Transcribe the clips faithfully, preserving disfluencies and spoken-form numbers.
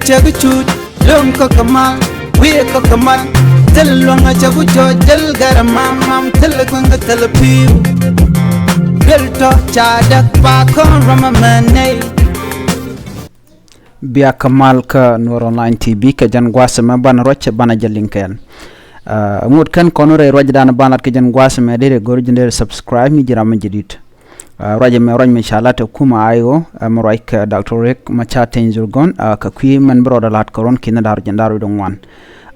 Cɛ bi cuut lo̱ŋ kä kɛ mal, wi̱i̱ kä kɛ mal. Thil luäŋä cɛ bi jɔɔc, thil gɛrɛ mam mam, thil kueŋ kä thil pi̱i̱u. Thil tɔ ca däk pa kɔn rɔmɛ mɛ nɛy. Bia kä mal kä Nuer Online T V kɛ jɛn gua̱a̱th ɛmɛ banɛ ruac banɛ jɛ liŋ kɛn. Ah, ŋot kɛn kɔn rɛy ruacdan banɛ lat kɛ jɛn gua̱a̱th ɛmɛ, dee rɛ go̱r ji̱n dee rɛ subscribe mi ji̱ ram mi jɛ di̱t. Ah, ruac ɛmɛ ruac mi ca lat ɛ kumɛ I O, ɛmɛ ruac kɛ Doctor Riek Machar Teny Dhurgon, ah, kɛ kui̱ mɛn bi rɔɔdɛ la̱t kɛ ruɔ̱n ki̱n da̱r jiɛn da̱r wi̱cdɛ ŋuan.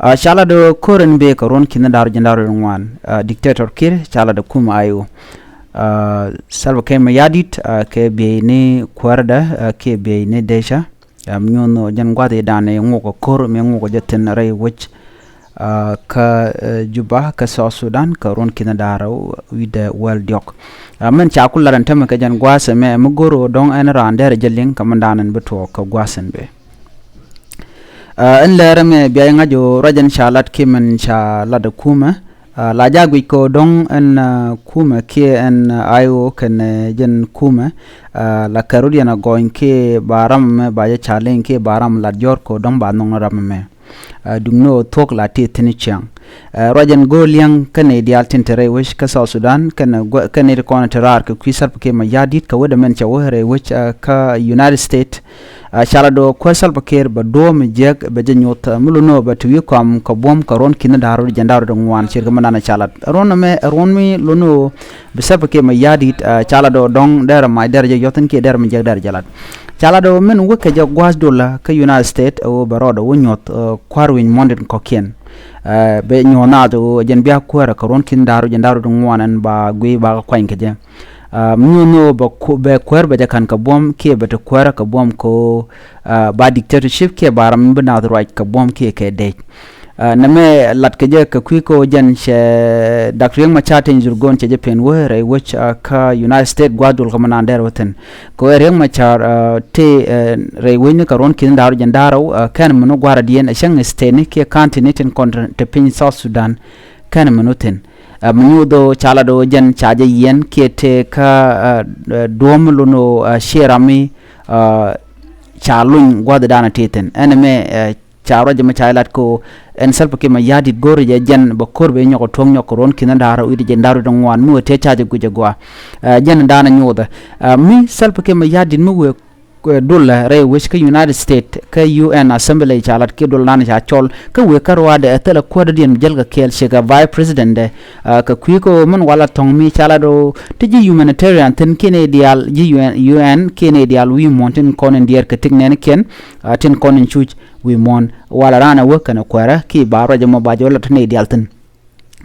Ah, ca lat ɛ ko̱r ɛn bëë kɛ ruɔ̱n ki̱n da̱r jiɛn da̱r wi̱cdɛ ŋuan. Ah, dictator Kiir ca lat ɛ kumɛ I O. Ah, Salva Kiir Mayardit, ah, kɛ bieyni kuäärdɛ, ah, kɛ bieyni dɛcä. Ah, mi nyuɔ̱n jɛn gua̱th i̱ da̱a̱n i̱ ŋuɔ̱k ɛ ko̱r mi ŋuɔ̱k ɛ jɛ thi̱n rɛy wec. Ah, kä, eh, Juba kä South Sudan kä ruɔ̱n ki̱n da̱r wi̱cdɛ wäl diɔ̱k. Ah, mɛn ca ku lat ɛn tämɛ kɛ jɛn gua̱a̱th ɛmɛ mi go̱r ɣöö dɔ̱ŋ ɛn raan derɛ jɛ liŋ kä mɛn da̱a̱n ɛn bi tuɔɔk kä gua̱a̱th ɛn bee. Ah, ɛn lɛr ɛmɛ bia jɛ ŋa̱c ɣöö ruac ɛn ca lat kiɛ mɛn ca lat ɛ kumɛ. Ah, la ja̱ guic kɛ ɣöö dɔ̱ŋ ɛn, ah, kumɛ kiɛ ɛn, ah, I O kɛnɛ, eh, jɛn kumɛ. Ah, la kɛr rot yɛn a gɔny kiɛ ba ram ɛmɛ ba jɛ ca leny kiɛ ba ram lat jɔ̱ɔ̱r kɛ ɣöö dɔ̱ŋ ba nhɔk ni ram ɛmɛ. Ah, duŋni ɣöö thuɔ̱k la tëë thi̱n ciaŋ. Ah, ruac ɛn go̱o̱r li̱eŋ kä nɛy diaal tin te rɛy wec kä South Sudan kɛnɛ guɛ-, kä nɛy ti kɔn te raar kɛ kui̱ Salva Kiir Mayardit kä wetdɛ mɛn cɛ wä rɛy wec, ah, kä United States. Ah, ca lat ɣöö kuäär Salva Kiir bɛ duɔ̱ɔ̱p mi jiäk bɛ jɛ nyoth, ah, mi lotni ɣöö bɛ te wi̱i̱ kɔam kɛ buɔ̱m kɛ ruɔ̱n ki̱n da̱r wi̱cdɛ jiɛn da̱r wi̱cdɛ ŋuan, ce̱tkɛ mi naan ca lat. Ruɔ̱n ɛmɛ ɛ ruɔ̱n mi lotni ɣöö bi Salva Kiir Mayardit, ah, ca lat ɣöö dɔ̱ŋ derɛ mac derɛ jɛ yuɔth thi̱n kiɛ derɛ mi jiäk derɛ jɛ lat. Ca lat ɣöö min wä kɛ jɛ gua̱a̱th dolä kä United States ɣöö bɛ rɔɔdɛ wä nyoth, ah, kua̱r wi̱c muɔ̱ɔ̱ndɛ kɔ̱kiɛn. Ah, bɛ nyuɔ̱th naath ɣöö jɛn bia kuäärä kɛ ruɔ̱n ki̱n da̱r wi̱cdɛ jiɛn da̱r wi̱cdɛ ŋuan ɛn ba guiy ba kɛ kuany kɛ jɛ. Ah, mi nyuɔ̱n ɣöö bɛ ku-, bɛ kuäär bɛ jɛ ka̱n kɛ buɔ̱m kiɛ bɛ te kuäärä kɛ buɔ̱m kɛ ɣöö, ah, ba dictatorship kiɛ ba ram mi bi naath ruac kɛ buɔ̱m kiɛ kɛ dec. Ah, nɛmɛ lat kɛ jɛ kɛ kui̱ kɛ ɣöö jɛn cɛ Doctor Riek Machar Teny Dhurgon cɛ jɛ pen wä rɛy wec, ah, kä United States gua̱a̱th dol kä mi naan derɛ wä thi̱n. Kɛ ɣöö Riek Machar, ah, tëë, eh, rɛy wecni kɛ ruɔ̱n ki̱n da̱r wi̱cdɛ jiɛn da̱r rɛw, ah, kɛn mi ni gua̱a̱r adiɛn a cäŋ state ni kiɛ county ni tin kɔn te, te piny South Sudan. Kɛn mi ni thi̱n. Ah, mi nyuuth ɣöö ca lat ɣöö jɛn ca jɛ yiɛn kiɛ tëë kä, ah, ah, duɔ̱ɔ̱m mi lotni ɣöö, ah, ciɛ ram mi, ah, ca luny gua̱thdan a tëë thi̱n. Ɛn ɛmɛ, ah, ca ruac ɛmɛ ca jɛ lat kɛ ɣöö ɛn Salva Kiir Mayardit go̱o̱rɛ jɛ jɛn bɛ ko̱r bɛ nyɔk ɛ tuɔ̱k nyɔk kɛ ruɔ̱n ki̱n da̱r wi̱cdɛ jiɛn da̱r wi̱cdɛ ŋuan mi wä tëë ca jɛ guic ɛ gɔaa. Ah, jɛn da̱a̱n a nyuuthɛ. Ah, mi Salva Kiir Mayardit mi wëë, eh, dol rɛy wec kä United States kä U N Assembly ca lat kiɛ dol nan ca cɔl kä wëë kä ruaadɛ ɛ thilɛ kuäär dɔ̱diɛn mi jäl kɛ kɛɛl ciɛ kɛ Vice President dɛ. Ah, kɛ kui̱ kɛ ɣöö min walɛ tɔ̱ŋ mi ca lat ɣöö ti ji̱ humanitarian thi̱n kiɛ nɛy diaal ji̱ U N, U N kiɛ nɛy diaal wi̱i̱ muɔ̱ɔ̱n tin kɔn in diɛɛr kɛ tik nɛɛnikiɛn, ah, tin kɔn in cuc wi̱i̱ muɔ̱ɔ̱n walɛ raan ɛ wä kɛnɛ kuäärä kiɛ ba ruac ɛmɔ ba jɛ wä lat ti nɛy diaal thi̱n.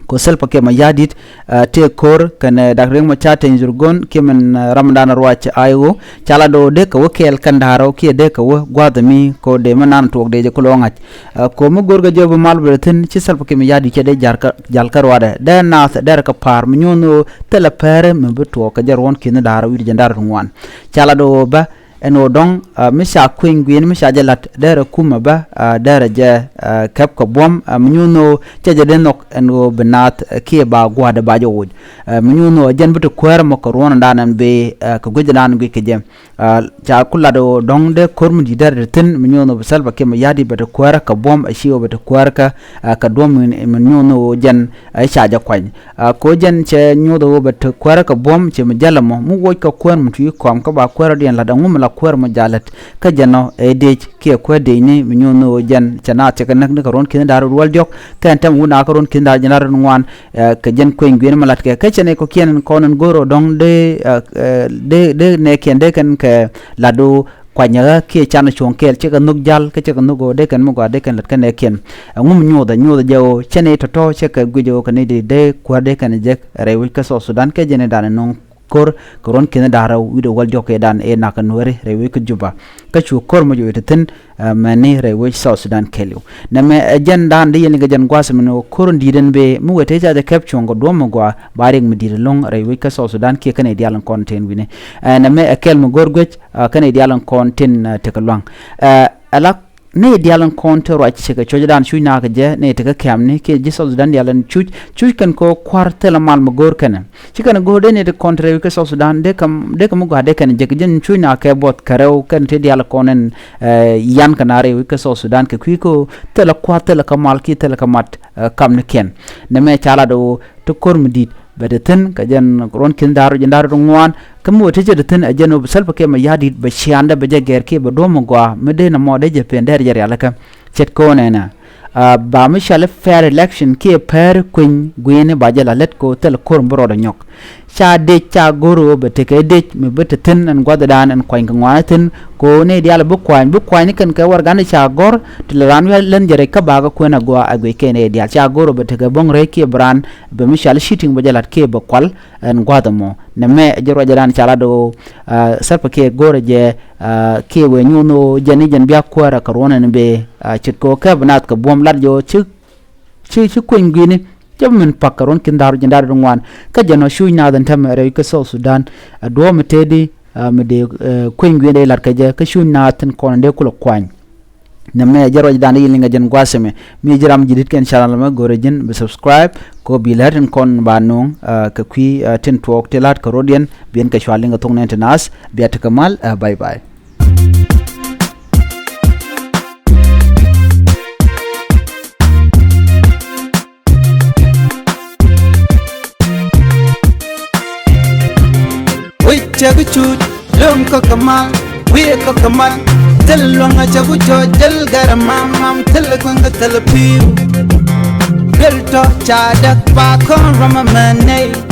Kɛ ɣöö Salva Kiir Mayardit, ah, tëë ko̱r kɛnɛ Doctor Riek Machar Teny Dhurgon kiɛ min, ah, ramdan ruac I O ca lat ɣöö dee kɛ wä kɛɛl kɛn da̱r rɛw kiɛ dee kɛ wä gua̱a̱th mi kɛ ɣöö dee mi naan tuɔɔk dee jɛ kulɛ wä ŋa̱c. Ah, kɛ ɣöö mi go̱o̱r kɛ jɛ bi mal bɛ thi̱n ci Salva Kiir Mayardit cɛ dee ja̱l kä, ja̱l kä ruaadɛ. Dee naath derɛ kɛ pa̱a̱r mi nyuɔ̱n ɣöö thilɛ pɛrɛ mi bi tuɔɔk kɛ jɛ ruɔ̱n ki̱n da̱r wi̱cdɛ jiɛn da̱r wi̱cdɛ ŋuan. Ca lat ɣöö bä ɛn ɣöö dɔ̱ŋ, ah, mi ca kueny gui̱i̱n mi ca jɛ la̱t derɛ kumɛ bä, ah, derɛ jɛ, ah, kɛp kɛ buɔ̱m, ah, mi nyuuth ni ɣöö cɛ jɛ dee nhɔk ɛn ɣöö bi naath, ah, kiɛ ba gua̱a̱thdɛ ba jɛ woc. Ah, mi nyuuth ni ɣöö jɛn bi te kuäärä mɔ kɛ ruɔ̱ndan ɛn bëë, ah, kɛ gui̱cdan guic kɛ jɛ. Ah, ca ku lat ɣöö dɔ̱ŋ dee ko̱r mi di̱t derɛ te thi̱n mi nyuuth ni ɣöö bi Salva Kiir Mayardit bɛ te kuäärä kɛ buɔ̱m, a ci ɣöö bɛ te kuäärä kä, ah, kɛ duɔ̱m mi, mi nyuuth ni ɣöö jɛn ɛ ca jɛ kuany. Ah, kɛ ɣöö jɛn cɛ nyuɔ̱th ɣöö bɛ te kuäärä kɛ buɔ̱m, cɛ mi jäl ɛmɔ mi woc kɛ kuäär mi tui̱ kɔam kä ba kuäärä diɛn la̱t ɛŋu mi la kuäär mɔ ja̱ lät. Kä jɛn ɔ ɛ dec kiɛ kuäär decni mi nyuɔ̱th ni ɣöö jɛn cɛ naath cɛ kɛ näk ni kɛ ruɔ̱n ki̱n da̱r wäl diɔ̱k. Kɛn tɛm wun a kɛ ruɔ̱n ki̱n da̱r jiɛn da̱r wi̱cdɛ ŋuan, eh, kɛ jɛn kueny gui̱n mi la̱t kɛ. Kä cɛ nɛy kɔ̱kiɛn in kɔn in go̱o̱r ɣöö dɔ̱ŋ dee, eh, eh, dee, dee nɛɛkiɛn dee kɛn kɛ la̱t ɣöö kuanyä ɣä kiɛ can cuɔ̱ŋ kɛɛl, cɛ kɛ nhök ja̱l, kä cɛ kɛ nhök ɣöö dee kɛn mi gɔaa dee kɛn lät kä nɛɛkiɛn. Ɛŋu mi nyuɔ̱thɛ, nyuɔ̱thɛ jɛ ɣöö cɛ nɛy tɔ̱tɔ̱ cɛ kɛ guic ɣöö kɛ nɛy dee, dee kuäär dee kɛn jek rɛy wec kä South Sudan, kɛ jɛn ɛ dan ɛ nöŋ ko̱r kɛ ruɔ̱n ki̱n da̱ŋ rɛw wi̱cdɛ wäl diɔ̱k kɛ dan ɛ nak kɛ Nuääri rɛy wec kä Juba. Kä cu ko̱r mi jɔɔc te thi̱n, eh, mɛni rɛy wec South Sudan kɛɛliw. Nɛmɛ ɛ jɛn dan dee yɛn liŋ kɛ jɛn gua̱a̱th mɛn ɣöö ko̱r in di̱i̱t ɛn bëë mi wëë tëë ca jɛ kɛp cuɔ̱ŋ kɛ duɔ̱ɔ̱m mi gɔaa ba riɛk mi di̱i̱t ɛlɔ̱ŋ rɛy wec kä South Sudan kiɛ kɛn ɛ diaal in kɔn te wi̱ni. Eh, nɛmɛ ɛ kɛl mi go̱r guec, ah, kɛn i̱ diaal in kɔn tin, ah, tekɛ lua̱ŋ. Eh, ala Ni diaal in kɔn te ruac cɛ kɛ cuɔ̱cdan cuc nakä jɛ ni ti kä kɛmni kiɛ ji̱ South Sudan diaal in cuc cuc kɛn kɛ kua̱r thilɛ mal mi go̱o̱r kɛnɛ. Ci kɛn go̱o̱r dee ni ti kɔn te rɛy wi̱c kä South Sudan dee kɛ, dee kɛ mi gɔaa dee kɛn jek ji̱n cuc nakä buɔth kɛ rɛw kɛn ti diaal kɔn in, eh, yan kɛ na rɛy wi̱c kä South Sudan kɛ kui̱ kä thilɛ kua̱r thilɛ kɛ mal kiɛ thilɛ kɛ mat, eh, kamnikiɛn. Nɛmɛ ca lat ɣöö ti ko̱r mi di̱i̱t bɛ te thi̱n kɛ jɛn ruɔ̱n ki̱n da̱r jiɛn da̱r ŋuan. Kä mi wä ti cɛ te thi̱n ɛ jɛn ɣöö bi Salva Kiir Mayardit bɛ ciaaŋdɛ bɛ jɛ gɛr kiɛ bɛ duɔ̱ɔ̱p mi gɔaa mi dee nɔmɔ dee jɛ pen dee jɛ rialikä. Ce̱tkɛ ɣöö nɛnɛ, ah, ba mi cɔal i̱ fair election kiɛ pɛr kueny gui̱i̱ni ba jɛ la lät kɛ ɣöö thilɛ ko̱r mi bi rɔɔdɛ nyɔk. Ca dec ca go̱r ɣöö bɛ tekɛ dec mi bi te thi̱n ɛn gua̱thdan ɛn kuany kɛ ŋuani thi̱n kɛ ɣöö nɛy diaal bi kuany, bi kuany ni kɛn kɛ warɛgani ca gɔ̱r ti la raan wi̱i̱ län jɛ rɛc kä bakä kuën agua a guic kɛ nɛy diaal. Ca go̱r ɣöö bɛ tekɛ bo̱ŋ rɛc kiɛ bi raan bɛ mi cɔal i̱ cheating bɛ jɛ la̱t kiɛ bɛ kual ɛn gua̱th ɛmɔ. Nɛmɛ ɛ jɛ ruacdan ca lat ɣöö, ah, Salva Kiir go̱rɛ jɛ, ah, kiɛ wëë nyuɔ̱n ɣöö jɛn i̱ jɛn bia kuäärä kɛ ruɔ̱n ɛn bëë, ah, ce̱tkɛ ɣöö kɛ bi naath kɛ buɔ̱m lat jɛ ɣöö ci ci, ci kueny gui̱ni. Cä bi min pak kɛ ruɔ̱n ki̱n da̱r jiɛn da̱r ŋuan. Kä jɛn ɔ cuc naath ɛn täämɛ rɛy wi̱c kä South Sudan. Ɛ duɔ̱ɔ̱p mi tëëdi, ah, mi dee, eh, kueny gui̱ni dee la̱t kɛ jɛ kä cuc naath tin kɔn in dee kulɛ kuany. Nɛmɛ jɛ ruacdan in liŋ kɛ jɛn gua̱a̱th ɛmɛ. Mi ji̱ ram ji̱ di̱t kɛn channel ɛmɛ go̱rɛ ji̱n bi subscribe. Kɛ ɣöö bi lät tin kɔn ba nööŋ, ah, kɛ kui̱, ah, tin tuɔɔk ti la̱t kɛ rɔ̱diɛn bi ɛn kɛ cua liŋ kɛ thok nɛn ti naath. Bia tekɛ mal, ah, bye bye. Wi̱c cɛ bi cut lom kä kɛ mal, wi̱i̱ kä kɛ mal. Thil luäŋ a cɛ bi cɔc, thil gɛr a mam mam, thil kueŋ kä thil pi̱i̱u. Thil tɔ̱ ca däk ba kɔn ram a mɛ nɛy.